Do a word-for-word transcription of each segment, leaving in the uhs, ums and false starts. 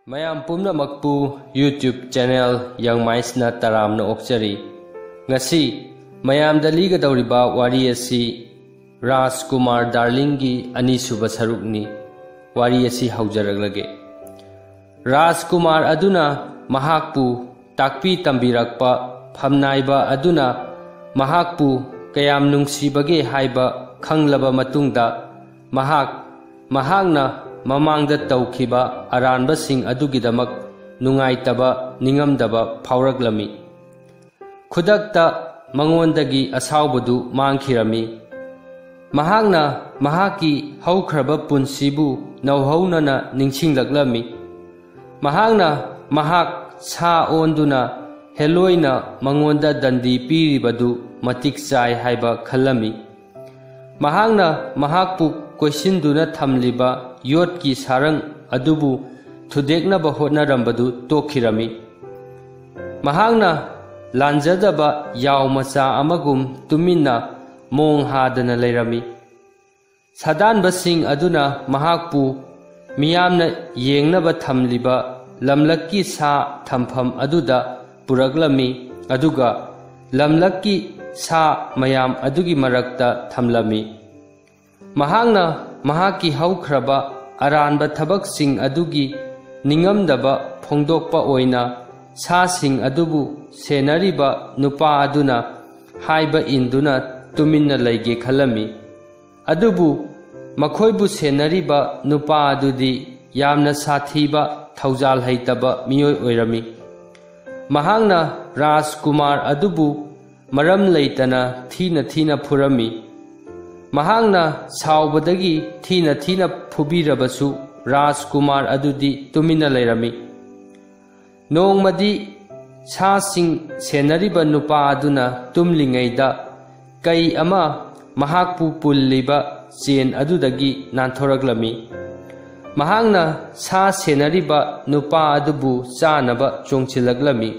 ꯃꯌꯥꯝ ꯄꯨꯝꯅꯃꯛꯄꯨ YouTube channel ꯌꯪꯃꯥꯏꯁꯅ ꯇꯔꯥꯝꯅ ꯑꯣꯛꯆꯔꯤ꯫ ꯉꯁꯤ ꯃꯌꯥꯝꯗ ꯂꯤꯒꯗꯧꯔꯤꯕ ꯋꯥꯔꯤ ꯑꯁꯤ ꯔꯥꯖꯀꯨꯃꯥꯔ ꯗꯥꯔꯂꯤꯡꯒꯤ ꯑꯅꯤꯁꯨꯕ ꯁꯔꯨꯛꯅꯤ꯫ ꯋꯥꯔꯤ ꯑꯁꯤ ꯍꯧꯖꯔꯛꯂꯒꯦ꯫ ꯔꯥꯖꯀꯨꯃꯥꯔ ꯑꯗꯨꯅ ꯃꯍꯥꯛꯄꯨ ꯇꯥꯛꯄꯤ ꯇꯝꯕꯤꯔꯛꯄ ꯐꯝꯅꯥꯏꯕ ꯑꯗꯨꯅ ꯃꯍꯥꯛꯄꯨ ꯀꯌꯥꯝ ꯅꯨꯡꯁꯤꯕꯒꯦ ꯍꯥꯏꯕ ꯈꯪꯂꯕ ꯃꯇꯨꯡꯗ, ꯃꯍꯥꯛ ꯃꯍꯥꯛꯅ ꯃꯃꯥꯡꯗ ꯇꯧꯈꯤꯕ ꯑꯔꯥꯟꯕꯁꯤꯡ ꯑꯗꯨꯒꯤꯗꯃꯛ ꯅꯨꯡꯉꯥꯏꯇꯕ, ꯅꯤꯡꯉꯝꯗꯕ ꯐꯥꯎꯔꯛꯂꯝꯃꯤ꯫ ꯈꯨꯗꯛꯇ ꯃꯉꯣꯟꯗꯒꯤ ꯑꯁꯥꯎꯕꯗꯨ ꯃꯥꯡꯈꯤꯔꯝꯃꯤ꯫ ꯃꯍꯥꯛꯅ ꯃꯍꯥꯛꯀꯤ ꯍꯧꯈ꯭ꯔꯕ ꯄꯨꯟꯁꯤꯕꯨ ꯅꯧꯍꯧꯅꯅ ꯅꯤꯡꯁꯤꯡꯂꯛꯂꯝꯃꯤ꯫ ꯃꯍꯥꯛꯅ ꯃꯍꯥꯛ ꯁꯥ ꯑꯣꯟꯗꯨꯅ ꯍꯦꯂꯣꯏꯅ ꯃꯉꯣꯟꯗ ꯗꯟꯗꯤ ꯄꯤꯔꯤꯕꯗꯨ ꯃꯇꯤꯛ ꯆꯥꯏ ꯍꯥꯏꯕ ꯈꯜꯂꯝꯃꯤ꯫ ꯃꯍꯥꯛꯅ ꯃꯍꯥꯛꯄꯨ ꯀꯣꯏꯁꯤꯟꯗꯨꯅ ꯊꯝꯂꯤꯕ ꯌꯣꯠꯀꯤ ꯁꯥꯔꯪ ꯑꯗꯨꯕꯨ ꯊꯨꯗꯦꯛꯅꯕ ꯍꯣꯠꯅꯔꯝꯕꯗꯨ ꯇꯣꯛꯈꯤꯔꯝꯃꯤ꯫ ꯃꯍꯥꯛꯅ ꯂꯥꯟꯖꯗꯕ ꯌꯥꯎ ꯃꯆꯥ ꯑꯃꯒꯨꯝ ꯇꯨꯃꯤꯟꯅ ꯃꯣꯡ ꯍꯥꯗꯅ ꯂꯩꯔꯝꯃꯤ꯫ ꯁꯥꯗꯥꯟꯕꯁꯤꯡ ꯑꯗꯨꯅ ꯃꯍꯥꯛꯄꯨ ꯃꯤꯌꯥꯝꯅ ꯌꯦꯡꯅꯕ ꯊꯝꯂꯤꯕ ꯂꯝꯂꯛꯀꯤ ꯁꯥ ꯊꯝꯐꯝ ꯑꯗꯨꯗ ꯄꯨꯔꯛꯂꯝꯃꯤ, ꯑꯗꯨꯒ ꯂꯝꯂꯛꯀꯤ ꯁꯥ ꯃꯌꯥꯝ ꯑꯗꯨꯒꯤ ꯃꯔꯛꯇ ꯊꯝꯂꯝꯃꯤ꯫ ꯃꯍꯥꯛꯅ ꯃꯍꯥꯛꯀꯤ ꯍꯧꯈ꯭ꯔꯕ ꯑꯔꯥꯟꯕ ꯊꯕꯛꯁꯤꯡ ꯑꯗꯨꯒꯤ ꯅꯤꯡꯉꯝꯗꯕ ꯐꯣꯡꯗꯣꯛꯄ ꯑꯣꯏꯅ ꯁꯥꯁꯤꯡ ꯑꯗꯨꯕꯨ ꯁꯦꯟꯅꯔꯤꯕ ꯅꯨꯄꯥ ꯑꯗꯨꯅ ꯍꯥꯏꯕ ꯏꯟꯗꯨꯅ ꯇꯨꯃꯤꯟꯅ ꯂꯩꯒꯦ ꯈꯜꯂꯝꯃꯤ꯫ ꯑꯗꯨꯕꯨ ꯃꯈꯣꯏꯕꯨ ꯁꯦꯟꯅꯔꯤꯕ ꯅꯨꯄꯥ ꯑꯗꯨꯗꯤ ꯌꯥꯝꯅ ꯁꯥꯊꯤꯕ, ꯊꯧꯖꯥꯜ ꯍꯩꯇꯕ ꯃꯤꯑꯣꯏ ꯑꯣꯏꯔꯝꯃꯤ꯫ ꯃꯍꯥꯛꯅ ꯔꯥꯖꯀꯨꯃꯥꯔ ꯑꯗꯨꯕꯨ ꯃꯔꯝ ꯂꯩꯇꯅ ꯊꯤꯅ ꯊꯤꯅ ꯐꯨꯔꯝꯃꯤ꯫ ꯃꯍꯥꯛꯅ ꯁꯥꯎꯕꯗꯒꯤ ꯊꯤꯅ ꯊꯤꯅ ꯐꯨꯕꯤꯔꯕꯁꯨ ꯔꯥꯖꯀꯨꯃꯥꯔ ꯑꯗꯨꯗꯤ ꯇꯨꯃꯤꯟꯅ ꯂꯩꯔꯝꯃꯤ꯫ ꯅꯣꯡꯃꯗꯤ ꯁꯥꯁꯤꯡ ꯁꯦꯟꯅꯔꯤꯕ ꯅꯨꯄꯥ ꯑꯗꯨꯅ ꯇꯨꯝꯂꯤꯉꯩꯗ ꯀꯩ ꯑꯃ ꯃꯍꯥꯛꯄꯨ ꯄꯨꯜꯂꯤꯕ ꯆꯦꯟ ꯑꯗꯨꯗꯒꯤ ꯅꯥꯟꯊꯣꯔꯛꯂꯝꯃꯤ꯫ ꯃꯍꯥꯛꯅ ꯁꯥ ꯁꯦꯟꯅꯔꯤꯕ ꯅꯨꯄꯥ ꯑꯗꯨꯕꯨ ꯆꯥꯅꯕ ꯆꯣꯡꯁꯤꯜꯂꯛꯂꯝꯃꯤ꯫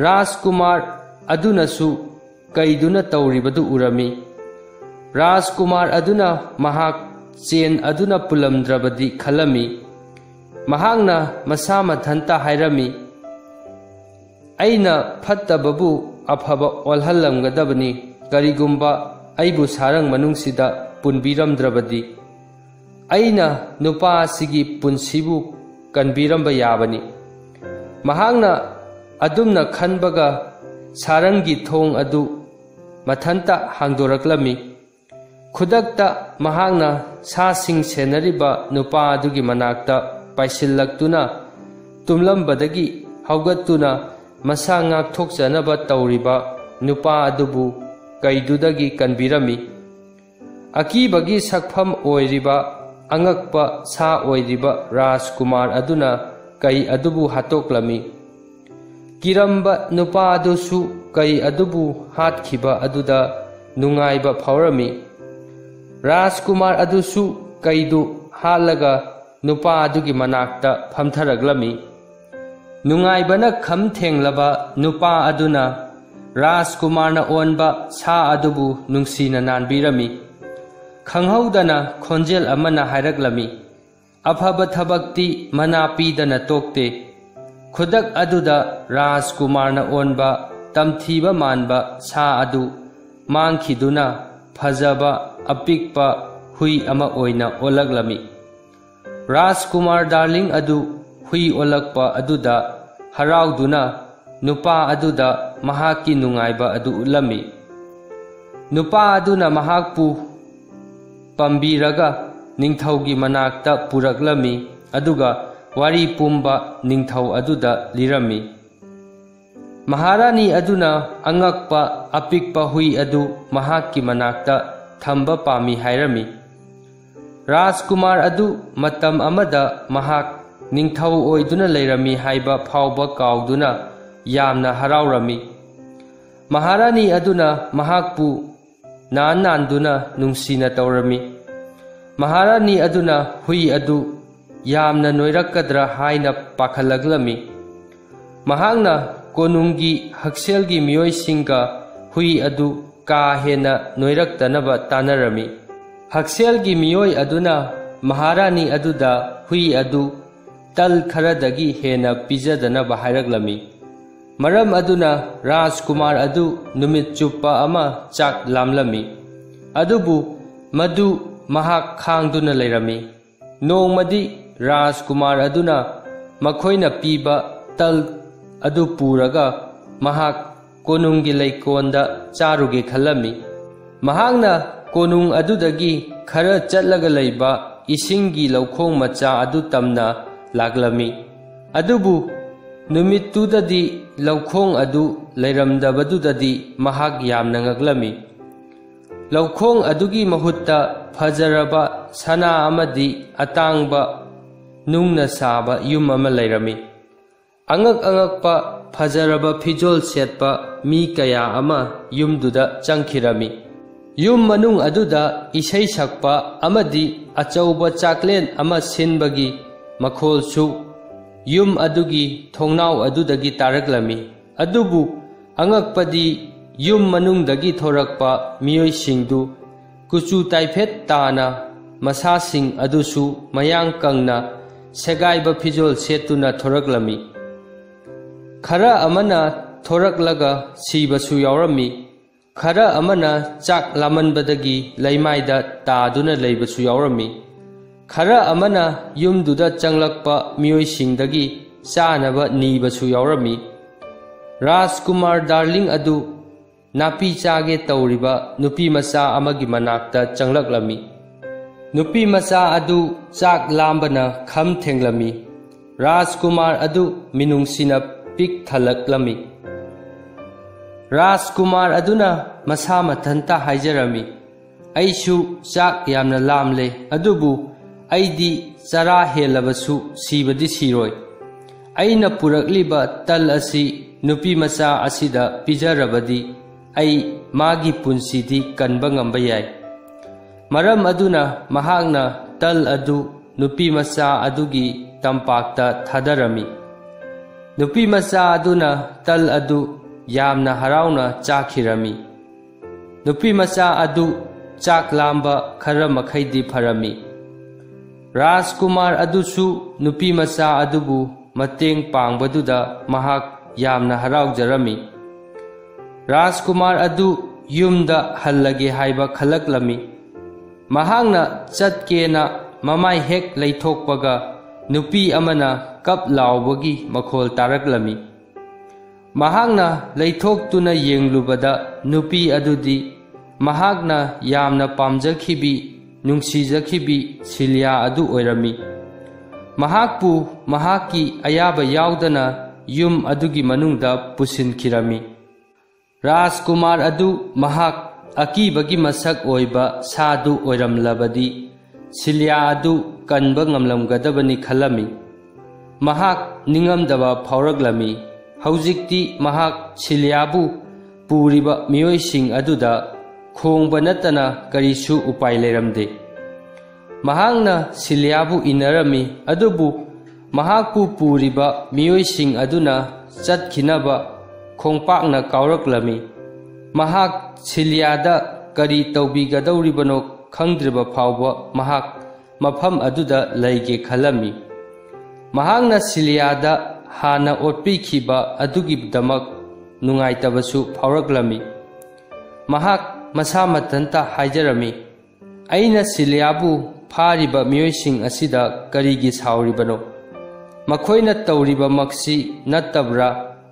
ꯔꯥꯖꯀꯨꯃꯥꯔ ꯑꯗꯨꯅꯁꯨ ꯀꯩꯗꯨꯅ ꯇꯧꯔꯤꯕꯗꯨ ꯎꯔꯝꯃꯤ꯫ ꯔꯥꯖꯀꯨꯃꯥꯔ ꯑꯗꯨꯅ ꯃꯍꯥꯛ ꯆꯦꯟ ꯑꯗꯨꯅ ꯄꯨꯜꯂꯝꯗ꯭ꯔꯕꯗꯤ ꯈꯜꯂꯝꯃꯤ꯫ ꯃꯍꯥꯛꯅ ꯃꯁꯥ ꯃꯊꯟꯇ ꯍꯥꯏꯔꯝꯃꯤ, "ꯑꯩꯅ ꯐꯠꯇꯕꯕꯨ ꯑꯐꯕ ꯑꯣꯜꯍꯜꯂꯝꯒꯗꯕꯅꯤ, ꯀꯔꯤꯒꯨꯝꯕ ꯑꯩꯕꯨ ꯁꯥꯔꯪ ꯃꯅꯨꯡꯁꯤꯗ ꯄꯨꯟꯕꯤꯔꯝꯗ꯭ꯔꯕꯗꯤ꯫ ꯑꯩꯅ ꯅꯨꯄꯥ ꯑꯁꯤꯒꯤ ꯄꯨꯟꯁꯤꯕꯨ ꯀꯟꯕꯤꯔꯝꯕ ꯌꯥꯕꯅꯤ"꯫ ꯃꯍꯥꯛꯅ ꯑꯗꯨꯝꯅ ꯈꯟꯕꯒ ꯁꯥꯔꯪꯒꯤ ꯊꯣꯡ ꯑꯗꯨ ꯃꯊꯟꯇ ꯍꯥꯡꯗꯣꯔꯛꯂꯝꯃꯤ꯫ ꯈꯨꯗꯛꯇ ꯃꯍꯥꯛꯅ ꯁꯥꯁꯤꯡ ꯁꯦꯟꯅꯔꯤꯕ ꯅꯨꯄꯥ ꯑꯗꯨꯒꯤ ꯃꯅꯥꯛꯇ ꯄꯥꯏꯁꯤꯜꯂꯛꯇꯨꯅ, ꯇꯨꯝꯂꯝꯕꯗꯒꯤ ꯍꯧꯒꯠꯇꯨꯅ ꯃꯁꯥ ꯉꯥꯛꯊꯣꯛꯆꯅꯕ ꯇꯧꯔꯤꯕ ꯅꯨꯄꯥ ꯑꯗꯨꯕꯨ ꯀꯩꯗꯨꯗꯒꯤ ꯀꯟꯕꯤꯔꯝꯃꯤ꯫ ꯑꯀꯤꯕꯒꯤ ꯁꯛꯐꯝ ꯑꯣꯏꯔꯤꯕ ꯑꯉꯛꯄ ꯁꯥ ꯑꯣꯏꯔꯤꯕ ꯔꯥꯖꯀꯨꯃꯥꯔ ꯑꯗꯨꯅ ꯀꯩ ꯑꯗꯨꯕꯨ ꯍꯥꯠꯇꯣꯛꯂꯝꯃꯤ꯫ ꯀꯤꯔꯝꯕ ꯅꯨꯄꯥ ꯑꯗꯨꯁꯨ ꯀꯩ ꯑꯗꯨꯕꯨ ꯍꯥꯠꯈꯤꯕ ꯑꯗꯨꯗ ꯅꯨꯡꯉꯥꯏꯕ ꯐꯥꯎꯔꯝꯃꯤ꯫ ꯔꯥꯖꯀꯨꯃꯥꯔ ꯑꯗꯨꯁꯨ ꯀꯩꯗꯨ ꯍꯥꯠꯂꯒ ꯅꯨꯄꯥ ꯑꯗꯨꯒꯤ ꯃꯅꯥꯛꯇ ꯐꯝꯊꯔꯛꯂꯝꯃꯤ꯫ ꯅꯨꯡꯉꯥꯏꯕꯅ ꯈꯝ ꯊꯦꯡꯂꯕ ꯅꯨꯄꯥ ꯑꯗꯨꯅ ꯔꯥꯖꯀꯨꯃꯥꯔꯅ ꯑꯣꯟꯕ ꯁꯥ ꯑꯗꯨꯕꯨ ꯅꯨꯡꯁꯤꯅ ꯅꯥꯟꯕꯤꯔꯝꯃꯤ꯫ ꯈꯪꯍꯧꯗꯅ ꯈꯣꯟꯖꯦꯜ ꯑꯃꯅ ꯍꯥꯏꯔꯛꯂꯝꯃꯤ, "ꯑꯐꯕ ꯊꯕꯛꯇꯤ ꯃꯅꯥ ꯄꯤꯗꯅ ꯇꯣꯛꯇꯦ"꯫ ꯈꯨꯗꯛ ꯑꯗꯨꯗ ꯔꯥꯖꯀꯨꯃꯥꯔꯅ ꯑꯣꯟꯕ ꯇꯝꯊꯤꯕ ꯃꯥꯟꯕ ꯁꯥ ꯑꯗꯨ ꯃꯥꯡꯈꯤꯗꯨꯅ ꯐꯖꯕ ꯑꯄꯤꯛꯄ ꯍꯨꯏ ꯑꯃ ꯑꯣꯏꯅ ꯑꯣꯜꯂꯛꯂꯝꯃꯤ꯫ ꯔꯥꯖꯀꯨꯃꯥꯔ ꯗꯥꯔꯂꯤꯡ ꯑꯗꯨ ꯍꯨꯏ ꯑꯣꯜꯂꯛꯄ ꯑꯗꯨꯗ ꯍꯔꯥꯎꯗꯨꯅ ꯅꯨꯄꯥ ꯑꯗꯨꯗ ꯃꯍꯥꯛꯀꯤ ꯅꯨꯡꯉꯥꯏꯕ ꯑꯗꯨ ꯎꯠꯂꯝꯃꯤ꯫ ꯅꯨꯄꯥ ꯑꯗꯨꯅ ꯃꯍꯥꯛꯄꯨ ꯄꯝꯕꯤꯔꯒ ꯅꯤꯡꯊꯧꯒꯤ ꯃꯅꯥꯛꯇ ꯄꯨꯔꯛꯂꯝꯃꯤ, ꯑꯗꯨꯒ ꯋꯥꯔꯤ ꯄꯨꯝꯕ ꯅꯤꯡꯊꯧ ꯑꯗꯨꯗ ꯂꯤꯔꯝꯃꯤ꯫ ꯃꯍꯥꯔꯥꯅꯤ ꯑꯗꯨꯅ ꯑꯉꯛꯄ ꯑꯄꯤꯛꯄ ꯍꯨꯏ ꯑꯗꯨ ꯃꯍꯥꯛꯀꯤ ꯃꯅꯥꯛꯇ ꯊꯝꯕ ꯄꯥꯝꯃꯤ ꯍꯥꯏꯔꯝꯃꯤ꯫ ꯔꯥꯖꯀꯨꯃꯥꯔ ꯑꯗꯨ ꯃꯇꯝ ꯑꯃꯗ ꯃꯍꯥꯛ ꯅꯤꯡꯊꯧ ꯑꯣꯏꯗꯨꯅ ꯂꯩꯔꯝꯃꯤ ꯍꯥꯏꯕ ꯐꯥꯎꯕ ꯀꯥꯎꯗꯨꯅ ꯌꯥꯝꯅ ꯍꯔꯥꯎꯔꯝꯃꯤ꯫ ꯃꯍꯥꯔꯥꯅꯤ ꯑꯗꯨꯅ ꯃꯍꯥꯛꯄꯨ ꯅꯥꯟ ꯅꯥꯟꯗꯨꯅ ꯅꯨꯡꯁꯤꯅ ꯇꯧꯔꯝꯃꯤ꯫ ꯃꯍꯥꯔꯥꯅꯤ ꯑꯗꯨꯅ ꯍꯨꯏ ꯑꯗꯨ ꯌꯥꯝꯅ ꯅꯣꯏꯔꯛꯀꯗ꯭ꯔꯥ ꯍꯥꯏꯅ ꯄꯥꯈꯠꯂꯛꯂꯝꯃꯤ꯫ ꯃꯍꯥꯛꯅ ꯀꯣꯅꯨꯡꯒꯤ ꯍꯛꯁꯦꯜꯒꯤ ꯃꯤꯑꯣꯏꯁꯤꯡꯒ ꯍꯨꯏ ꯑꯗꯨ ꯀꯥ ꯍꯦꯟꯅ ꯅꯣꯏꯔꯛꯇꯅꯕ ꯇꯥꯟꯅꯔꯝꯃꯤ꯫ ꯍꯛꯁꯦꯜꯒꯤ ꯃꯤꯑꯣꯏ ꯑꯗꯨꯅ ꯃꯍꯥꯔꯥꯅꯤ ꯑꯗꯨꯗ ꯍꯨꯏ ꯑꯗꯨ ꯇꯜ ꯈꯔꯗꯒꯤ ꯍꯦꯟꯅ ꯄꯤꯖꯗꯅꯕ ꯍꯥꯏꯔꯛꯂꯝꯃꯤ꯫ ꯃꯔꯝ ꯑꯗꯨꯅ ꯔꯥꯖꯀꯨꯃꯥꯔ ꯑꯗꯨ ꯅꯨꯃꯤꯠ ꯆꯨꯞꯄ ꯑꯃ ꯆꯥꯛ ꯂꯥꯝꯂꯝꯃꯤ꯫ ꯑꯗꯨꯕꯨ ꯃꯗꯨ ꯃꯍꯥꯛ ꯈꯥꯡꯗꯨꯅ ꯂꯩꯔꯝꯃꯤ꯫ ꯅꯣꯡꯃꯗꯤ ꯔꯥꯖꯀꯨꯃꯥꯔ ꯑꯗꯨꯅ ꯃꯈꯣꯏꯅ ꯄꯤꯕ ꯇꯜ ꯑꯗꯨ ꯄꯨꯔꯒ ꯃꯍꯥꯛ ꯀꯣꯅꯨꯡꯒꯤ ꯂꯩꯀꯣꯜꯗ ꯆꯥꯔꯨꯒꯦ ꯈꯜꯂꯝꯃꯤ꯫ ꯃꯍꯥꯛꯅ ꯀꯣꯅꯨꯡ ꯑꯗꯨꯗꯒꯤ ꯈꯔ ꯆꯠꯂꯒ ꯂꯩꯕ ꯏꯁꯤꯡꯒꯤ ꯂꯧꯈꯣꯡ ꯃꯆꯥ ꯑꯗꯨ ꯇꯝꯅ ꯂꯥꯛꯂꯝꯃꯤ꯫ ꯑꯗꯨꯕꯨ ꯅꯨꯃꯤꯠꯇꯨꯗꯗꯤ ꯂꯧꯈꯣꯡ ꯑꯗꯨ ꯂꯩꯔꯝꯗꯕꯗꯨꯗꯗꯤ ꯃꯍꯥꯛ ꯌꯥꯝꯅ ꯉꯛꯂꯝꯃꯤ꯫ ꯂꯧꯈꯣꯡ ꯑꯗꯨꯒꯤ ꯃꯍꯨꯠꯇ ꯐꯖꯔꯕ ꯁꯅꯥ ꯑꯃꯗꯤ ꯑꯇꯥꯡꯕ ꯅꯨꯡꯅ ꯁꯥꯕ ꯌꯨꯝ ꯑꯃ ꯂꯩꯔꯝꯃꯤ꯫ ꯑꯉꯛ ꯑꯉꯛꯄ ꯐꯖꯔꯕ ꯐꯤꯖꯣꯜ ꯁꯦꯠꯄ ꯃꯤ ꯀꯌꯥ ꯑꯃ ꯌꯨꯝꯗꯨꯗ ꯆꯪꯈꯤꯔꯝꯃꯤ꯫ ꯌꯨꯝ ꯃꯅꯨꯡ ꯑꯗꯨꯗ ꯏꯁꯩ ꯁꯛꯄ ꯑꯃꯗꯤ ꯑꯆꯧꯕ ꯆꯥꯛꯂꯦꯟ ꯑꯃ ꯁꯤꯟꯕꯒꯤ ꯃꯈꯣꯜꯁꯨ ꯌꯨꯝ ꯑꯗꯨꯒꯤ ꯊꯣꯡꯅꯥꯎ ꯑꯗꯨꯗꯒꯤ ꯇꯥꯔꯛꯂꯝꯃꯤ꯫ ꯑꯗꯨꯕꯨ ꯑꯉꯛꯄꯗꯤ, ꯌꯨꯝ ꯃꯅꯨꯡꯗꯒꯤ ꯊꯣꯔꯛꯄ ꯃꯤꯑꯣꯏꯁꯤꯡꯗꯨ ꯀꯨꯆꯨ ꯇꯥꯏꯐꯦꯠ ꯇꯥꯅ, ꯃꯁꯥꯁꯤꯡ ꯑꯗꯨꯁꯨ ꯃꯌꯥꯡ ꯀꯪꯅ, ꯁꯦꯒꯥꯏꯕ ꯐꯤꯖꯣꯜ ꯁꯦꯠꯇꯨꯅ ꯊꯣꯔꯛꯂꯝꯃꯤ꯫ ꯈꯔ ꯑꯃꯅ ꯊꯣꯔꯛꯂꯒ ꯁꯤꯕꯁꯨ ꯌꯥꯎꯔꯝꯃꯤ꯫ ꯈꯔ ꯑꯃꯅ ꯆꯥꯛ ꯂꯥꯃꯟꯕꯗꯒꯤ ꯂꯩꯃꯥꯏꯗ ꯇꯥꯗꯨꯅ ꯂꯩꯕꯁꯨ ꯌꯥꯎꯔꯝꯃꯤ꯫ ꯈꯔ ꯑꯃꯅ ꯌꯨꯝꯗꯨꯗ ꯆꯪꯂꯛꯄ ꯃꯤꯑꯣꯏꯁꯤꯡꯗꯒꯤ ꯆꯥꯅꯕ ꯅꯤꯕꯁꯨ ꯌꯥꯎꯔꯝꯃꯤ꯫ ꯔꯥꯖꯀꯨꯃꯥꯔ ꯗꯥꯔꯂꯤꯡ ꯑꯗꯨ ꯅꯥꯄꯤ ꯆꯥꯒꯦ ꯇꯧꯔꯤꯕ ꯅꯨꯄꯤ ꯃꯆꯥ ꯑꯃꯒꯤ ꯃꯅꯥꯛꯇ ꯆꯪꯂꯛꯂꯝꯃꯤ꯫ ꯅꯨꯄꯤ ꯃꯆꯥ ꯑꯗꯨ ꯆꯥꯛ ꯂꯥꯝꯕꯅ ꯈꯝ ꯊꯦꯡꯂꯝꯃꯤ꯫ ꯔꯥꯖꯀꯨꯃꯥꯔ ꯑꯗꯨ ꯃꯤꯅꯨꯡꯁꯤꯅ ꯄꯤꯛ ꯊꯜꯂꯛꯂꯝꯃꯤ꯫ ꯔꯥꯖꯀꯨꯃꯥꯔ ꯑꯗꯨꯅ ꯃꯁꯥ ꯃꯊꯟꯇ ꯍꯥꯏꯖꯔꯝꯃꯤ, "ꯑꯩꯁꯨ ꯆꯥꯛ ꯌꯥꯝꯅ ꯂꯥꯝꯂꯦ, ꯑꯗꯨꯕꯨ ꯑꯩꯗꯤ ꯆꯔꯥ ꯍꯦꯜꯂꯕꯁꯨ ꯁꯤꯕꯗꯤ ꯁꯤꯔꯣꯏ꯫ ꯑꯩꯅ ꯄꯨꯔꯛꯂꯤꯕ ꯇꯜ ꯑꯁꯤ ꯅꯨꯄꯤ ꯃꯆꯥ ꯑꯁꯤꯗ ꯄꯤꯖꯔꯕꯗꯤ ꯑꯩ ꯃꯥꯒꯤ ꯄꯨꯟꯁꯤꯗꯤ ꯀꯟꯕ ꯉꯝꯕ ꯌꯥꯏ"꯫ ꯃꯔꯝ ꯑꯗꯨꯅ ꯃꯍꯥꯛꯅ ꯇꯜ ꯑꯗꯨ ꯅꯨꯄꯤ ꯃꯆꯥ ꯑꯗꯨꯒꯤ ꯇꯝꯄꯥꯛꯇ ꯊꯥꯗꯔꯝꯃꯤ꯫ ꯅꯨꯄꯤ ꯃꯆꯥ ꯑꯗꯨꯅ ꯇꯜ ꯑꯗꯨ ꯌꯥꯝꯅ ꯍꯔꯥꯎꯅ ꯆꯥꯈꯤꯔꯝꯃꯤ꯫ ꯅꯨꯄꯤ ꯃꯆꯥ ꯑꯗꯨ ꯆꯥꯛ ꯂꯥꯝꯕ ꯈꯔ ꯃꯈꯩꯗꯤ ꯐꯔꯝꯃꯤ꯫ ꯔꯥꯖꯀꯨꯃꯥꯔ ꯑꯗꯨꯁꯨ ꯅꯨꯄꯤꯃꯆꯥ ꯑꯗꯨꯕꯨ ꯃꯇꯦꯡ ꯄꯥꯡꯕꯗꯨꯗ ꯃꯍꯥꯛ ꯌꯥꯝꯅ ꯍꯔꯥꯎꯖꯔꯝꯃꯤ꯫ ꯔꯥꯖꯀꯨꯃꯥꯔ ꯑꯗꯨ ꯌꯨꯝꯗ ꯍꯜꯂꯒꯦ ꯍꯥꯏꯕ ꯈꯜꯂꯛꯂꯝꯃꯤ꯫ ꯃꯍꯥꯛꯅ ꯆꯠꯀꯦꯅ ꯃꯃꯥꯏ ꯍꯦꯛ ꯂꯩꯊꯣꯛꯄꯒ, ꯅꯨꯄꯤ ꯑꯃꯅ ꯀꯞ ꯂꯥꯎꯕꯒꯤ ꯃꯈꯣꯜ ꯇꯥꯔꯛꯂꯝꯃꯤ꯫ ꯃꯍꯥꯛꯅ ꯂꯩꯊꯣꯛꯇꯨꯅ ꯌꯦꯡꯂꯨꯕꯗ, ꯅꯨꯄꯤ ꯑꯗꯨꯗꯤ ꯃꯍꯥꯛꯅ ꯌꯥꯝꯅ ꯄꯥꯝꯖꯈꯤꯕꯤ, ꯅꯨꯡꯁꯤꯖꯈꯤꯕꯤ ꯁꯤꯂꯤꯌꯥ ꯑꯗꯨ ꯑꯣꯏꯔꯝꯃꯤ꯫ ꯃꯍꯥꯛꯄꯨ ꯃꯍꯥꯛꯀꯤ ꯑꯌꯥꯕ ꯌꯥꯎꯗꯅ ꯌꯨꯝ ꯑꯗꯨꯒꯤ ꯃꯅꯨꯡꯗ ꯄꯨꯁꯤꯟꯈꯤꯔꯝꯃꯤ꯫ ꯔꯥꯖꯀꯨꯃꯥꯔ ꯑꯗꯨ ꯃꯍꯥꯛ ꯑꯀꯤꯕꯒꯤ ꯃꯁꯛ ꯑꯣꯏꯕ ꯁꯥꯗꯨ ꯑꯣꯏꯔꯝꯂꯕꯗꯤ, ꯁꯤꯂꯤꯌꯥ ꯑꯗꯨ ꯀꯟꯕ ꯉꯝꯂꯝꯒꯗꯕꯅꯤ ꯈꯜꯂꯝꯃꯤ꯫ ꯃꯍꯥꯛ ꯅꯤꯡꯉꯝꯗꯕ ꯐꯥꯎꯔꯛꯂꯝꯃꯤ꯫ ꯍꯧꯖꯤꯛꯇꯤ ꯃꯍꯥꯛ ꯁꯤꯂꯤꯌꯥꯕꯨ ꯄꯨꯔꯤꯕ ꯃꯤꯑꯣꯏꯁꯤꯡ ꯑꯗꯨꯗ ꯈꯣꯡꯕ ꯅꯠꯇꯅ ꯀꯔꯤꯁꯨ ꯎꯄꯥꯏ ꯂꯩꯔꯝꯗꯦ꯫ ꯃꯍꯥꯛꯅ ꯁꯤꯂꯤꯌꯥꯕꯨ ꯏꯟꯅꯔꯝꯃꯤ, ꯑꯗꯨꯕꯨ ꯃꯍꯥꯛꯄꯨ ꯄꯨꯔꯤꯕ ꯃꯤꯑꯣꯏꯁꯤꯡ ꯑꯗꯨꯅ ꯆꯠꯈꯤꯅꯕ ꯈꯣꯡꯄꯥꯛꯅ ꯀꯥꯎꯔꯛꯂꯝꯃꯤ꯫ ꯃꯍꯥꯛ ꯁꯤꯂꯤꯌꯥꯗ ꯀꯔꯤ ꯇꯧꯕꯤꯒꯗꯧꯔꯤꯕꯅꯣ ꯈꯪꯗ꯭ꯔꯤꯕ ꯐꯥꯎꯕ ꯃꯍꯥꯛ ꯃꯐꯝ ꯑꯗꯨꯗ ꯂꯩꯒꯦ ꯈꯜꯂꯝꯃꯤ꯫ ꯃꯍꯥꯛꯅ ꯁꯤꯂꯤꯌꯥꯗ ꯍꯥꯟꯅ ꯑꯣꯠꯄꯤꯈꯤꯕ ꯑꯗꯨꯒꯤꯗꯃꯛ ꯅꯨꯡꯉꯥꯏꯇꯕꯁꯨ ꯐꯥꯎꯔꯛꯂꯝꯃꯤ꯫ ꯃꯍꯥꯛ ꯃꯁꯥ ꯃꯊꯟꯇ ꯍꯥꯏꯖꯔꯝꯃꯤ, "ꯑꯩꯅ ꯁꯤꯂꯤꯌꯥꯕꯨ ꯐꯥꯔꯤꯕ ꯃꯤꯑꯣꯏꯁꯤꯡ ꯑꯁꯤꯗ ꯀꯔꯤꯒꯤ ꯁꯥꯎꯔꯤꯕꯅꯣ? ꯃꯈꯣꯏꯅ ꯇꯧꯔꯤꯕꯃꯛꯁꯤ ꯅꯠꯇꯕ꯭ꯔꯥ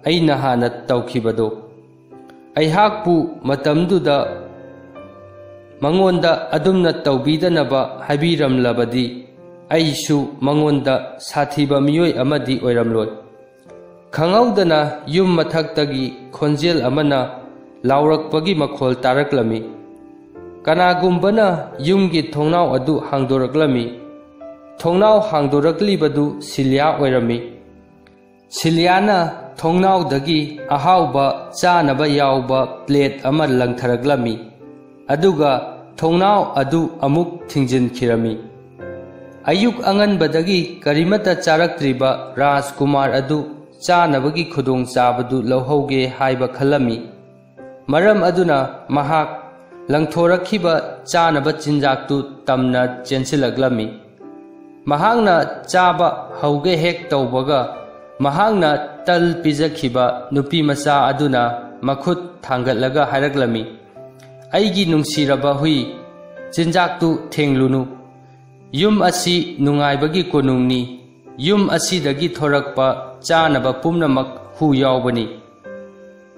ꯑꯩꯅ ꯍꯥꯟꯅ ꯇꯧꯈꯤꯕꯗꯣ? ꯑꯩꯍꯥꯛꯄꯨ ꯃꯇꯝꯗꯨꯗ ꯃꯉꯣꯟꯗ ꯑꯗꯨꯝꯅ ꯇꯧꯕꯤꯗꯅꯕ ꯍꯥꯏꯕꯤꯔꯝꯂꯕꯗꯤ, ꯑꯩꯁꯨ ꯃꯉꯣꯟꯗ ꯁꯥꯊꯤꯕ ꯃꯤꯑꯣꯏ ꯑꯃꯗꯤ ꯑꯣꯏꯔꯝꯂꯣꯏ꯫" ꯈꯪꯍꯧꯗꯅ ꯌꯨꯝ ꯃꯊꯛꯇꯒꯤ ꯈꯣꯟꯖꯦꯜ ꯑꯃꯅ ꯂꯥꯎꯔꯛꯄꯒꯤ ꯃꯈꯣꯜ ꯇꯥꯔꯛꯂꯝꯃꯤ꯫ ꯀꯅꯥꯒꯨꯝꯕꯅ ꯌꯨꯝꯒꯤ ꯊꯣꯡꯅꯥꯎ ꯑꯗꯨ ꯍꯥꯡꯗꯣꯔꯛꯂꯝꯃꯤ꯫ ꯊꯣꯡꯅꯥꯎ ꯍꯥꯡꯗꯣꯔꯛꯂꯤꯕꯗꯨ ꯁꯤꯂꯤꯌꯥ ꯑꯣꯏꯔꯝꯃꯤ꯫ ꯁꯤꯂꯤꯌꯥꯅ ꯊꯣꯡꯅꯥꯎꯗꯒꯤ ꯑꯍꯥꯎꯕ ꯆꯥꯅꯕ ꯌꯥꯎꯕ ꯄ꯭ꯂꯦꯠ ꯑꯃ ꯂꯪꯊꯔꯛꯂꯝꯃꯤ, ꯑꯗꯨꯒ ꯊꯣꯡꯅꯥꯎ ꯑꯗꯨ ꯑꯃꯨꯛ ꯊꯤꯡꯖꯤꯟꯈꯤꯔꯝꯃꯤ꯫ ꯑꯌꯨꯛ ꯑꯉꯟꯕꯗꯒꯤ ꯀꯔꯤꯃꯠꯇ ꯆꯥꯔꯛꯇ꯭ꯔꯤꯕ ꯔꯥꯖꯀꯨꯃꯥꯔ ꯑꯗꯨ ꯆꯥꯅꯕꯒꯤ ꯈꯨꯗꯣꯡꯆꯥꯕꯗꯨ ꯂꯧꯍꯧꯒꯦ ꯍꯥꯏꯕ ꯈꯜꯂꯝꯃꯤ꯫ ꯃꯔꯝ ꯑꯗꯨꯅ ꯃꯍꯥꯛ ꯂꯪꯊꯣꯔꯛꯈꯤꯕ ꯆꯥꯅꯕ ꯆꯤꯟꯖꯥꯛꯇꯨ ꯇꯝꯅ ꯆꯦꯟꯁꯤꯜꯂꯛꯂꯝꯃꯤ꯫ ꯃꯍꯥꯛꯅ ꯆꯥꯕ ꯍꯧꯒꯦ ꯍꯦꯛ ꯇꯧꯕꯒ, ꯃꯍꯥꯛꯅ ꯇꯜ ꯄꯤꯖꯈꯤꯕ ꯅꯨꯄꯤꯃꯆꯥ ꯑꯗꯨꯅ ꯃꯈꯨꯠ ꯊꯥꯡꯒꯠꯂꯒ ꯍꯥꯏꯔꯛꯂꯝꯃꯤ, "ꯑꯩꯒꯤ ꯅꯨꯡꯁꯤꯔꯕ ꯍꯨꯏ, ꯆꯤꯟꯖꯥꯛꯇꯨ ꯊꯦꯡꯂꯨꯅꯨ꯫ ꯌꯨꯝ ꯑꯁꯤ ꯅꯨꯡꯉꯥꯏꯕꯒꯤ ꯀꯣꯅꯨꯡꯅꯤ꯫ ꯌꯨꯝ ꯑꯁꯤꯗꯒꯤ ꯊꯣꯔꯛꯄ ꯆꯥꯅꯕ ꯄꯨꯝꯅꯃꯛ ꯍꯨ ꯌꯥꯎꯕꯅꯤ"꯫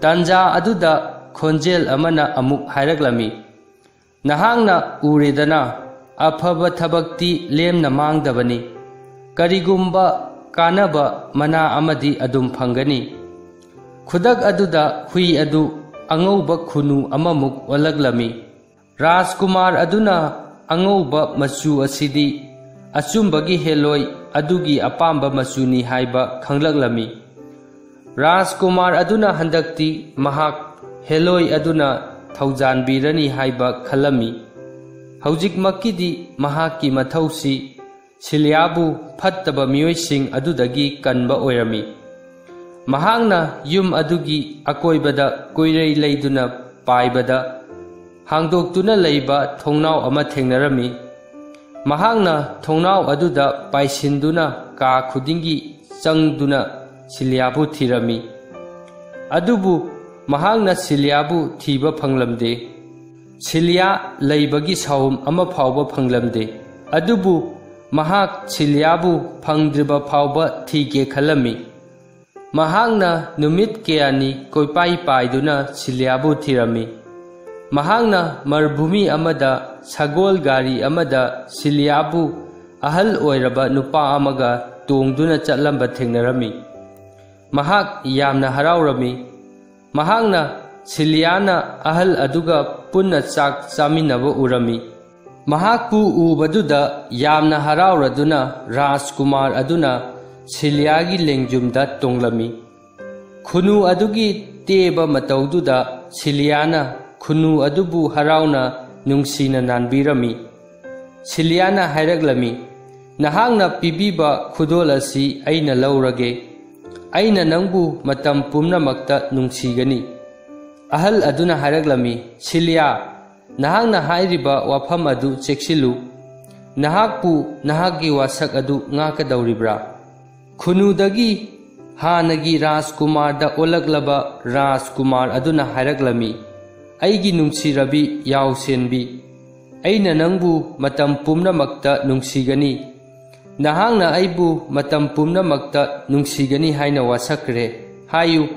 ꯇꯥꯟꯖꯥ ꯑꯗꯨꯗ ꯈꯣꯟꯖꯦꯜ ꯑꯃꯅ ꯑꯃꯨꯛ ꯍꯥꯏꯔꯛꯂꯝꯃꯤ, "ꯅꯍꯥꯛꯅ ꯎꯔꯦꯗꯅ, ꯑꯐꯕ ꯊꯕꯛꯇꯤ ꯂꯦꯝꯅ ꯃꯥꯡꯗꯕꯅꯤ꯫ ꯀꯔꯤꯒꯨꯝꯕ ꯀꯥꯟꯅꯕ ꯃꯅꯥ ꯑꯃꯗꯤ ꯑꯗꯨꯝ ꯐꯪꯒꯅꯤ"꯫ ꯈꯨꯗꯛ ꯑꯗꯨꯗ ꯍꯨꯏ ꯑꯗꯨ ꯑꯉꯧꯕ ꯈꯨꯅꯨ ꯑꯃꯃꯨꯛ ꯑꯣꯜꯂꯛꯂꯝꯃꯤ꯫ ꯔꯥꯖꯀꯨꯃꯥꯔ ꯑꯗꯨꯅ ꯑꯉꯧꯕ ꯃꯆꯨ ꯑꯁꯤꯗꯤ ꯑꯆꯨꯝꯕꯒꯤ ꯍꯦꯂꯣꯏ ꯑꯗꯨꯒꯤ ꯑꯄꯥꯝꯕ ꯃꯆꯨꯅꯤ ꯍꯥꯏꯕ ꯈꯪꯂꯛꯂꯝꯃꯤ꯫ ꯔꯥꯖꯀꯨꯃꯥꯔ ꯑꯗꯨꯅ ꯍꯟꯗꯛꯇꯤ ꯃꯍꯥꯛ ꯍꯦꯂꯣꯏ ꯑꯗꯨꯅ ꯊꯧꯖꯥꯟꯕꯤꯔꯅꯤ ꯍꯥꯏꯕ ꯈꯜꯂꯝꯃꯤ꯫ ꯍꯧꯖꯤꯛꯃꯛꯀꯤꯗꯤ ꯃꯍꯥꯛꯀꯤ ꯃꯊꯧꯁꯤ ꯁꯤꯂꯤꯌꯥꯕꯨ ꯐꯠꯇꯕ ꯃꯤꯑꯣꯏꯁꯤꯡ ꯑꯗꯨꯗꯒꯤ ꯀꯟꯕ ꯑꯣꯏꯔꯝꯃꯤ꯫ ꯃꯍꯥꯛꯅ ꯌꯨꯝ ꯑꯗꯨꯒꯤ ꯑꯀꯣꯏꯕꯗ ꯀꯣꯏꯔꯩ ꯂꯩꯗꯨꯅ ꯄꯥꯏꯕꯗ, ꯍꯥꯡꯗꯣꯛꯇꯨꯅ ꯂꯩꯕ ꯊꯣꯡꯅꯥꯎ ꯑꯃ ꯊꯦꯡꯅꯔꯝꯃꯤ꯫ ꯃꯍꯥꯛꯅ ꯊꯣꯡꯅꯥꯎ ꯑꯗꯨꯗ ꯄꯥꯏꯁꯤꯟꯗꯨꯅ ꯀꯥ ꯈꯨꯗꯤꯡꯒꯤ ꯆꯪꯗꯨꯅ ꯁꯤꯂꯤꯌꯥꯕꯨ ꯊꯤꯔꯝꯃꯤ꯫ ꯑꯗꯨꯕꯨ ꯃꯍꯥꯛꯅ ꯁꯤꯂꯤꯌꯥꯕꯨ ꯊꯤꯕ ꯐꯪꯂꯝꯗꯦ꯫ ꯁꯤꯂꯤꯌꯥ ꯂꯩꯕꯒꯤ ꯁꯥꯎꯝ ꯑꯃ ꯐꯥꯎꯕ ꯐꯪꯂꯝꯗꯦ꯫ ꯑꯗꯨꯕꯨ ꯃꯍꯥꯛ ꯁꯤꯂꯤꯌꯥꯕꯨ ꯐꯪꯗ꯭ꯔꯤꯕ ꯐꯥꯎꯕ ꯊꯤꯒꯦ ꯈꯜꯂꯝꯃꯤ꯫ ꯃꯍꯥꯛꯅ ꯅꯨꯃꯤꯠ ꯀꯌꯥꯅꯤ ꯀꯣꯏꯄꯥꯏ ꯄꯥꯏꯗꯨꯅ ꯁꯤꯂꯤꯌꯥꯕꯨ ꯊꯤꯔꯝꯃꯤ꯫ ꯃꯍꯥꯛꯅ ꯃꯔꯚꯨꯃꯤ ꯑꯃꯗ ꯁꯒꯣꯜ ꯒꯥꯔꯤ ꯑꯃꯗ ꯁꯤꯂꯤꯌꯥꯕꯨ ꯑꯍꯜ ꯑꯣꯏꯔꯕ ꯅꯨꯄꯥ ꯑꯃꯒ ꯇꯣꯡꯗꯨꯅ ꯆꯠꯂꯝꯕ ꯊꯦꯡꯅꯔꯝꯃꯤ꯫ ꯃꯍꯥꯛ ꯌꯥꯝꯅ ꯍꯔꯥꯎꯔꯝꯃꯤ꯫ ꯃꯍꯥꯛꯅ ꯁꯤꯂꯤꯌꯥꯅ ꯑꯍꯜ ꯑꯗꯨꯒ ꯄꯨꯟꯅ ꯆꯥꯛ ꯆꯥꯃꯤꯟꯅꯕ ꯎꯔꯝꯃꯤ꯫ ꯃꯍꯥꯛꯄꯨ ꯎꯕꯗꯨꯗ ꯌꯥꯝꯅ ꯍꯔꯥꯎꯔꯗꯨꯅ ꯔꯥꯖꯀꯨꯃꯥꯔ ꯑꯗꯨꯅ ꯁꯤꯂꯤꯌꯥꯒꯤ ꯂꯦꯡꯖꯨꯝꯗ ꯇꯣꯡꯂꯝꯃꯤ꯫ ꯈꯨꯅꯨ ꯑꯗꯨꯒꯤ ꯇꯦꯕ ꯃꯇꯧꯗꯨꯗ ꯁꯤꯂꯤꯌꯥꯅ ꯈꯨꯅꯨ ꯑꯗꯨꯕꯨ ꯍꯔꯥꯎꯅ ꯅꯨꯡꯁꯤꯅ ꯅꯥꯟꯕꯤꯔꯝꯃꯤ꯫ ꯁꯤꯂꯤꯌꯥꯅ ꯍꯥꯏꯔꯛꯂꯝꯃꯤ, "ꯅꯍꯥꯛꯅ ꯄꯤꯕꯤꯕ ꯈꯨꯗꯣꯜ ꯑꯁꯤ ꯑꯩꯅ ꯂꯧꯔꯒꯦ꯫ ꯑꯩꯅ ꯅꯪꯕꯨ ꯃꯇꯝ ꯄꯨꯝꯅꯃꯛꯇ ꯅꯨꯡꯁꯤꯒꯅꯤ"꯫ ꯑꯍꯜ ꯑꯗꯨꯅ ꯍꯥꯏꯔꯛꯂꯝꯃꯤ, "ꯁꯤꯂꯤꯌꯥ, ꯅꯍꯥꯛꯅ ꯍꯥꯏꯔꯤꯕ ꯋꯥꯐꯝ ꯑꯗꯨ ꯆꯦꯛꯁꯤꯜꯂꯨ꯫ ꯅꯍꯥꯛꯄꯨ ꯅꯍꯥꯛꯀꯤ ꯋꯥꯁꯛ ꯑꯗꯨ ꯉꯥꯛꯀꯗꯧꯔꯤꯕ꯭ꯔꯥ? ꯈꯨꯅꯨꯗꯒꯤ ꯍꯥꯟꯅꯒꯤ ꯔꯥꯖꯀꯨꯃꯥꯔꯗ ꯑꯣꯜꯂꯛꯂꯕ ꯔꯥꯖꯀꯨꯃꯥꯔ ꯑꯗꯨꯅ ꯍꯥꯏꯔꯛꯂꯝꯃꯤ, "ꯑꯩꯒꯤ ꯅꯨꯡꯁꯤꯔꯕꯤ ꯌꯥꯎꯁꯦꯟꯕꯤ, ꯑꯩꯅ ꯅꯪꯕꯨ ꯃꯇꯝ ꯄꯨꯝꯅꯃꯛꯇ ꯅꯨꯡꯁꯤꯒꯅꯤ꯫ ꯅꯍꯥꯛꯅ ꯑꯩꯕꯨ ꯃꯇꯝ ꯄꯨꯝꯅꯃꯛꯇ ꯅꯨꯡꯁꯤꯒꯅꯤ ꯍꯥꯏꯅ ꯋꯥꯁꯛꯈ꯭ꯔꯦ꯫ ꯍꯥꯏꯌꯨ,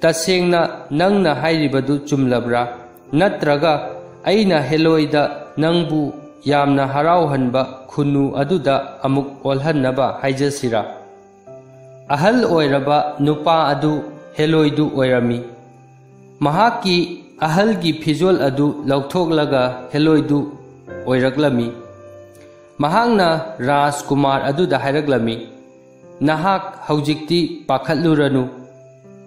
ꯇꯁꯦꯡꯅ ꯅꯪꯅ ꯍꯥꯏꯔꯤꯕꯗꯨ ꯆꯨꯝꯂꯕ꯭ꯔꯥ? ꯅꯠꯇ꯭ꯔꯒ ꯑꯩꯅ ꯍꯦꯂꯣꯏꯗ ꯅꯪꯕꯨ ꯌꯥꯝꯅ ꯍꯔꯥꯎꯍꯟꯕ ꯈꯨꯟꯅꯨ ꯑꯗꯨꯗ ꯑꯃꯨꯛ ꯑꯣꯜꯍꯟꯅꯕ ꯍꯥꯏꯖꯁꯤꯔꯥ?" ꯑꯍꯜ ꯑꯣꯏꯔꯕ ꯅꯨꯄꯥ ꯑꯗꯨ ꯍꯦꯂꯣꯏꯗꯨ ꯑꯣꯏꯔꯝꯃꯤ꯫ ꯃꯍꯥꯛꯀꯤ ꯑꯍꯜꯒꯤ ꯐꯤꯖꯣꯜ ꯑꯗꯨ ꯂꯧꯊꯣꯛꯂꯒ ꯍꯦꯂꯣꯏꯗꯨ ꯑꯣꯏꯔꯛꯂꯝꯃꯤ꯫ ꯃꯍꯥꯛꯅ ꯔꯥꯖꯀꯨꯃꯥꯔ ꯑꯗꯨꯗ ꯍꯥꯏꯔꯛꯂꯝꯃꯤ, "ꯅꯍꯥꯛ ꯍꯧꯖꯤꯛꯇꯤ ꯄꯥꯈꯠꯂꯨꯔꯅꯨ꯫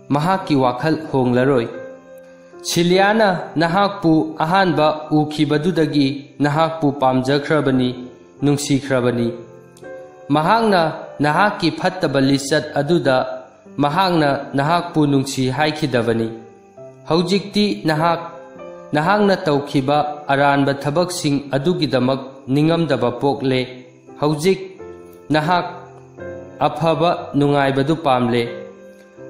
ꯃꯍꯥꯛꯀꯤ ꯋꯥꯈꯜ ꯍꯣꯡꯂꯔꯣꯏ꯫ ꯁꯤꯂꯤꯌꯥꯅ ꯅꯍꯥꯛꯄꯨ ꯑꯍꯥꯟꯕ ꯎꯈꯤꯕꯗꯨꯗꯒꯤ ꯅꯍꯥꯛꯄꯨ ꯄꯥꯝꯖꯈ꯭ꯔꯕꯅꯤ, ꯅꯨꯡꯁꯤꯈ꯭ꯔꯕꯅꯤ꯫ ꯃꯍꯥꯛꯅ ꯅꯍꯥꯛꯀꯤ ꯐꯠꯇꯕ ꯂꯤꯆꯠ ꯑꯗꯨꯗ ꯃꯍꯥꯛꯅ ꯅꯍꯥꯛꯄꯨ ꯅꯨꯡꯁꯤ ꯍꯥꯏꯈꯤꯗꯕꯅꯤ꯫ ꯍꯧꯖꯤꯛꯇꯤ ꯅꯍꯥꯛ, ꯅꯍꯥꯛꯅ ꯇꯧꯈꯤꯕ ꯑꯔꯥꯟꯕ ꯊꯕꯛꯁꯤꯡ ꯑꯗꯨꯒꯤꯗꯃꯛ ꯅꯤꯡꯉꯝꯗꯕ ꯄꯣꯛꯂꯦ꯫ ꯍꯧꯖꯤꯛ ꯅꯍꯥꯛ ꯑꯐꯕ ꯅꯨꯡꯉꯥꯏꯕꯗꯨ ꯄꯥꯝꯂꯦ꯫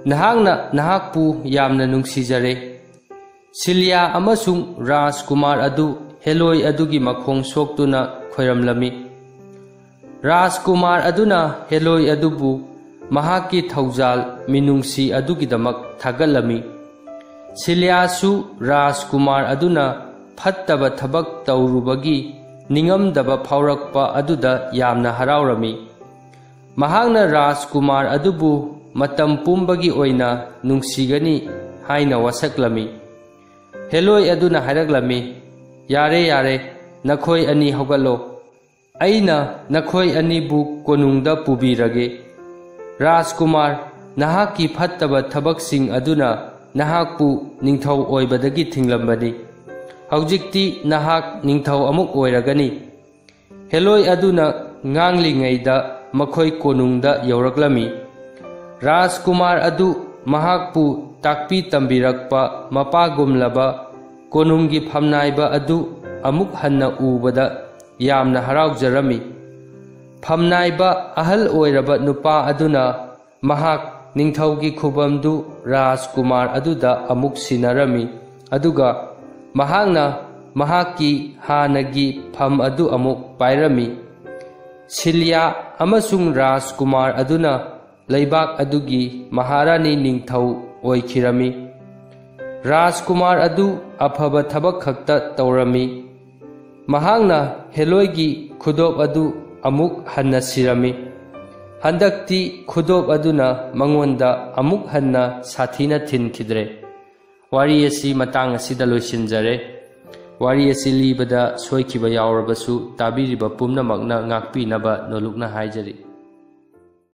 ꯅꯍꯥꯛꯅ ꯅꯍꯥꯛꯄꯨ ꯌꯥꯝꯅ ꯅꯨꯡꯁꯤꯖꯔꯦ꯫" ꯁꯤꯂꯤꯌꯥ ꯑꯃꯁꯨꯡ ꯔꯥꯖꯀꯨꯃꯥꯔ ꯑꯗꯨ ꯍꯦꯂꯣꯏ ꯑꯗꯨꯒꯤ ꯃꯈꯣꯡ ꯁꯣꯛꯇꯨꯅ ꯈꯣꯏꯔꯝꯂꯝꯃꯤ꯫ ꯔꯥꯖꯀꯨꯃꯥꯔ ꯑꯗꯨꯅ ꯍꯦꯂꯣꯏ ꯑꯗꯨꯕꯨ ꯃꯍꯥꯛꯀꯤ ꯊꯧꯖꯥꯜ ꯃꯤꯅꯨꯡꯁꯤ ꯑꯗꯨꯒꯤꯗꯃꯛ ꯊꯥꯒꯠꯂꯝꯃꯤ꯫ ꯁꯤꯂꯤꯌꯥꯁꯨ ꯔꯥꯖꯀꯨꯃꯥꯔ ꯑꯗꯨꯅ ꯐꯠꯇꯕ ꯊꯕꯛ ꯇꯧꯔꯨꯕꯒꯤ ꯅꯤꯡꯉꯝꯗꯕ ꯐꯥꯎꯔꯛꯄ ꯑꯗꯨꯗ ꯌꯥꯝꯅ ꯍꯔꯥꯎꯔꯝꯃꯤ꯫ ꯃꯍꯥꯛꯅ ꯔꯥꯖꯀꯨꯃꯥꯔ ꯑꯗꯨꯕꯨ ꯃꯇꯝ ꯄꯨꯝꯕꯒꯤ ꯑꯣꯏꯅ ꯅꯨꯡꯁꯤꯒꯅꯤ ꯍꯥꯏꯅ ꯋꯥꯁꯛꯂꯝꯃꯤ꯫ ꯍꯦꯂꯣꯏ ꯑꯗꯨꯅ ꯍꯥꯏꯔꯛꯂꯝꯃꯤ, "ꯌꯥꯔꯦ, ꯌꯥꯔꯦ, ꯅꯈꯣꯏ ꯑꯅꯤ ꯍꯧꯒꯠꯂꯣ꯫ ꯑꯩꯅ ꯅꯈꯣꯏ ꯑꯅꯤꯕꯨ ꯀꯣꯅꯨꯡꯗ ꯄꯨꯕꯤꯔꯒꯦ꯫ ꯔꯥꯖꯀꯨꯃꯥꯔ, ꯅꯍꯥꯛꯀꯤ ꯐꯠꯇꯕ ꯊꯕꯛꯁꯤꯡ ꯑꯗꯨꯅ ꯅꯍꯥꯛꯄꯨ ꯅꯤꯡꯊꯧ ꯑꯣꯏꯕꯗꯒꯤ ꯊꯤꯡꯂꯝꯕꯅꯤ꯫ ꯍꯧꯖꯤꯛꯇꯤ ꯅꯍꯥꯛ ꯅꯤꯡꯊꯧ ꯑꯃꯨꯛ ꯑꯣꯏꯔꯒꯅꯤ꯫" ꯍꯦꯂꯣꯏ ꯑꯗꯨꯅ ꯉꯥꯡꯂꯤꯉꯩꯗ ꯃꯈꯣꯏ ꯀꯣꯅꯨꯡꯗ ꯌꯧꯔꯛꯂꯝꯃꯤ꯫ ꯔꯥꯖꯀꯨꯃꯥꯔ ꯑꯗꯨ ꯃꯍꯥꯛꯄꯨ ꯇꯥꯛꯄꯤ ꯇꯝꯕꯤꯔꯛꯄ ꯃꯄꯥꯒꯨꯝꯂꯕ ꯀꯣꯅꯨꯡꯒꯤ ꯐꯝꯅꯥꯏꯕ ꯑꯗꯨ ꯑꯃꯨꯛ ꯍꯟꯅ ꯎꯕꯗ ꯌꯥꯝꯅ ꯍꯔꯥꯎꯖꯔꯝꯃꯤ꯫ ꯐꯝꯅꯥꯏꯕ ꯑꯍꯜ ꯑꯣꯏꯔꯕ ꯅꯨꯄꯥ ꯑꯗꯨꯅ ꯃꯍꯥꯛ ꯅꯤꯡꯊꯧꯒꯤ ꯈꯨꯕꯝꯗꯨ ꯔꯥꯖꯀꯨꯃꯥꯔ ꯑꯗꯨꯗ ꯑꯃꯨꯛ ꯁꯤꯟꯅꯔꯝꯃꯤ, ꯑꯗꯨꯒ ꯃꯍꯥꯛꯅ ꯃꯍꯥꯛꯀꯤ ꯍꯥꯟꯅꯒꯤ ꯐꯝ ꯑꯗꯨ ꯑꯃꯨꯛ ꯄꯥꯏꯔꯝꯃꯤ꯫ ꯁꯤꯂꯤꯌꯥ ꯑꯃꯁꯨꯡ ꯔꯥꯖꯀꯨꯃꯥꯔ ꯑꯗꯨꯅ ꯂꯩꯕꯥꯛ ꯑꯗꯨꯒꯤ ꯃꯍꯥꯔꯥꯅꯤ ꯅꯤꯡꯊꯧ ꯑꯣꯏꯈꯤꯔꯝꯃꯤ꯫ ꯔꯥꯖꯀꯨꯃꯥꯔ ꯑꯗꯨ ꯑꯐꯕ ꯊꯕꯛ ꯈꯛꯇ ꯇꯧꯔꯝꯃꯤ꯫ ꯃꯍꯥꯛꯅ ꯍꯦꯂꯣꯏꯒꯤ ꯈꯨꯗꯣꯞ ꯑꯗꯨ ꯑꯃꯨꯛ ꯍꯟꯅ ꯁꯤꯔꯝꯃꯤ꯫ ꯍꯟꯗꯛꯇꯤ ꯈꯨꯗꯣꯞ ꯑꯗꯨꯅ ꯃꯉꯣꯟꯗ ꯑꯃꯨꯛ ꯍꯟꯅ ꯁꯥꯊꯤꯅ ꯊꯤꯟꯈꯤꯗ꯭ꯔꯦ꯫ ꯋꯥꯔꯤ ꯑꯁꯤ ꯃꯇꯥꯡ ꯑꯁꯤꯗ ꯂꯣꯏꯁꯤꯟꯖꯔꯦ꯫ ꯋꯥꯔꯤ ꯑꯁꯤ ꯂꯤꯕꯗ ꯁꯣꯏꯈꯤꯕ ꯌꯥꯎꯔꯕꯁꯨ ꯇꯥꯕꯤꯔꯤꯕ ꯄꯨꯝꯅꯃꯛꯅ ꯉꯥꯛꯄꯤꯅꯕ ꯅꯣꯂꯨꯛꯅ ꯍꯥꯏꯖꯔꯤ꯫